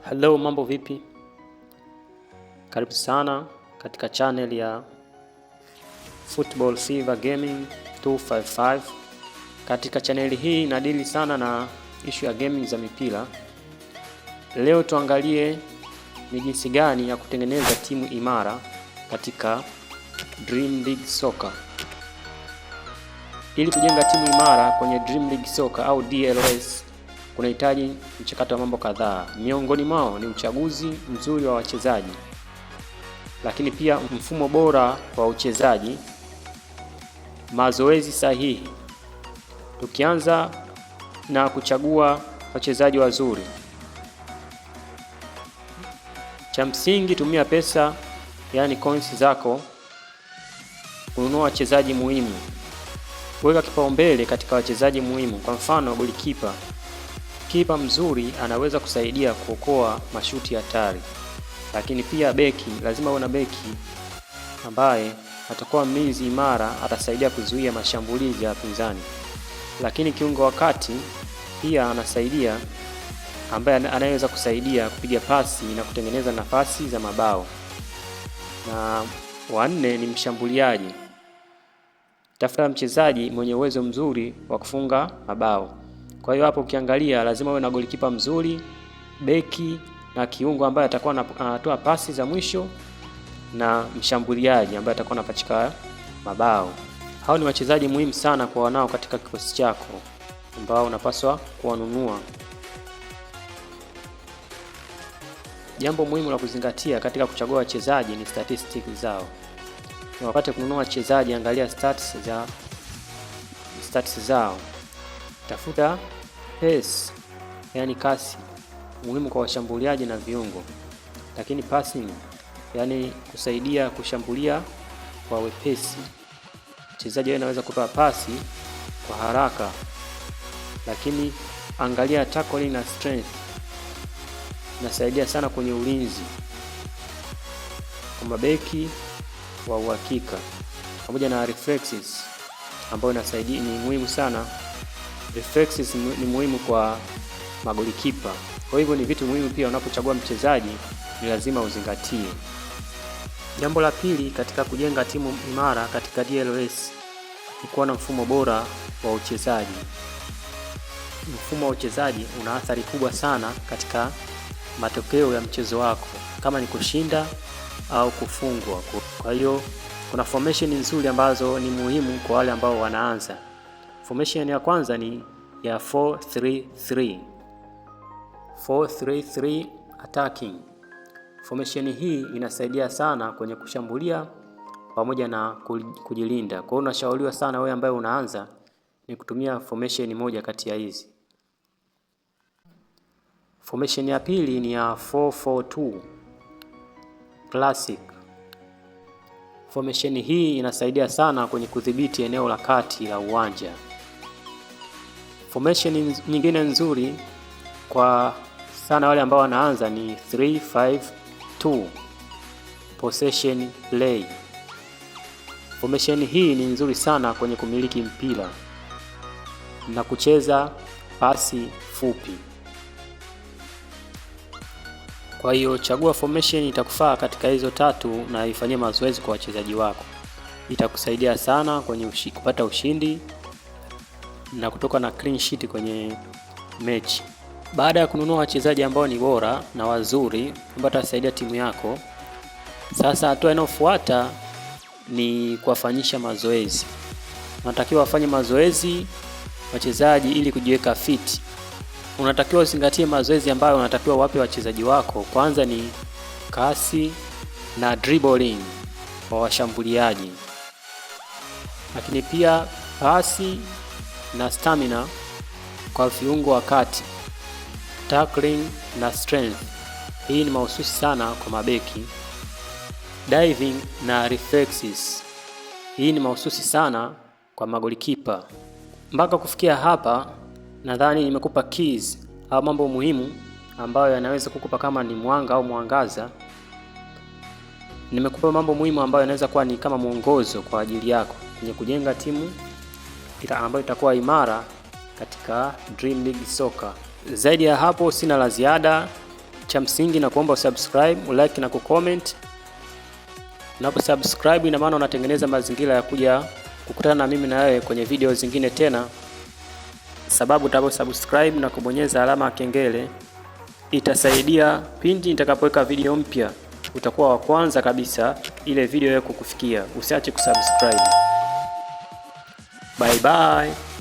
Hello, mambo vipi? Karibu sana katika channel ya Football Fever Gaming 255. Katika chaneli hii inadili sana na issue ya gaming za mipira. Leo tuangalie ni jinsi gani ya kutengeneza timu imara katika Dream League Soccer. Ili kujenga timu imara kwenye Dream League Soccer au DLS kunahitaji mchakato wa mambo kadhaa. Miongoni mwao ni uchaguzi mzuri wa wachezaji, lakini pia mfumo bora wa uchezaji, mazoezi sahihi. Tukianza na kuchagua wachezaji wazuri, cha msingi tumia pesa, yani coins zako kununua wachezaji muhimu. Weka kipaumbele katika wachezaji muhimu, kwa mfano golikipa. Kipa mzuri anaweza kusaidia kuokoa mashuti hatari, lakini pia beki, lazima uwe na beki ambaye atakuwa mlinzi imara, atasaidia kuzuia mashambulizi ya wapinzani. Lakini kiungo wa kati pia anasaidia, ambaye anayeweza kusaidia kupiga pasi na kutengeneza nafasi za mabao. Na wanne ni mshambuliaji. Tafuta mchezaji mwenye uwezo mzuri wa kufunga mabao. Kwa hiyo hapo ukiangalia lazima uwe na golikipa mzuri, beki na kiungo ambaye atakuwa anatoa pasi za mwisho na mshambuliaji ambaye atakuwa anapachika mabao. Hao ni wachezaji muhimu sana kwa wanao katika kikosi chako ambao unapaswa kuwanunua. Jambo muhimu la kuzingatia katika kuchagua wachezaji ni statistics zao. Na wakati kununua wachezaji, angalia stats zao. Tafuta pace, yani kasi, muhimu kwa washambuliaji na viungo, lakini passing, yani kusaidia kushambulia kwa wepesi. Mchezaji anaweza kutoa pasi kwa haraka, lakini angalia tackling na strength, inasaidia sana kwenye ulinzi kwa mabeki wa uhakika, pamoja na reflexes ambayo inasaidia, ni muhimu sana. Reflexes ni muhimu kwa magolikipa. Kwa hivyo ni vitu muhimu pia unapochagua mchezaji ni lazima uzingatie. Jambo la pili katika kujenga timu imara katika DLS ni kuwa na mfumo bora wa uchezaji. Mfumo wa uchezaji una athari kubwa sana katika matokeo ya mchezo wako, kama ni kushinda au kufungwa. Kwa hiyo kuna formation nzuri ambazo ni muhimu kwa wale ambao wanaanza. Formation ya kwanza ni ya 4-3-3. 4-3-3 attacking. Formation hii inasaidia sana kwenye kushambulia pamoja na kujilinda. Kwa hiyo unashauriwa sana wewe ambaye unaanza ni kutumia formation moja kati ya hizi. Formation ya pili ni ya 4-4-2 classic. Formation hii inasaidia sana kwenye kudhibiti eneo la kati la uwanja. Formation nyingine nzuri kwa sana wale ambao wanaanza ni 3-5-2 possession play. Formation hii ni nzuri sana kwenye kumiliki mpira na kucheza pasi fupi. Kwa hiyo chagua formation itakufaa katika hizo tatu na ifanyie mazoezi kwa wachezaji wako. Itakusaidia sana kwenye kupata ushindi na kutoka na clean sheet kwenye mechi. Baada ya kununua wachezaji ambao ni bora na wazuri ambao watasaidia timu yako, sasa hatua inayofuata ni kuwafanyisha mazoezi. Unatakiwa wafanye mazoezi wachezaji ili kujiweka fit. Unatakiwa uzingatie mazoezi ambayo unatakiwa wape wachezaji wako. Kwanza ni kasi na dribbling kwa washambuliaji, lakini pia pasi na stamina kwa viungo wa kati, tackling na strength. Hii ni mahususi sana kwa mabeki. Diving na reflexes. Hii ni mahususi sana kwa magolikipa. Mpaka kufikia hapa, nadhani nimekupa keys au mambo muhimu ambayo yanaweza kukupa kama ni mwanga au mwangaza. Nimekupa mambo muhimu ambayo yanaweza kuwa ni kama mwongozo kwa ajili yako kwenye kujenga timu ambayo itakuwa imara katika Dream League Soccer. Zaidi ya hapo sina la ziada. Cha msingi na kuomba usubscribe, ulike na kucomment. Unapo subscribe ina maana unatengeneza mazingira ya kuja kukutana na mimi na wewe kwenye video zingine tena, sababu utapo subscribe na kubonyeza alama ya kengele itasaidia pindi nitakapoweka video mpya utakuwa wa kwanza kabisa ile video yako kukufikia. Usiache kusubscribe. Bye bye.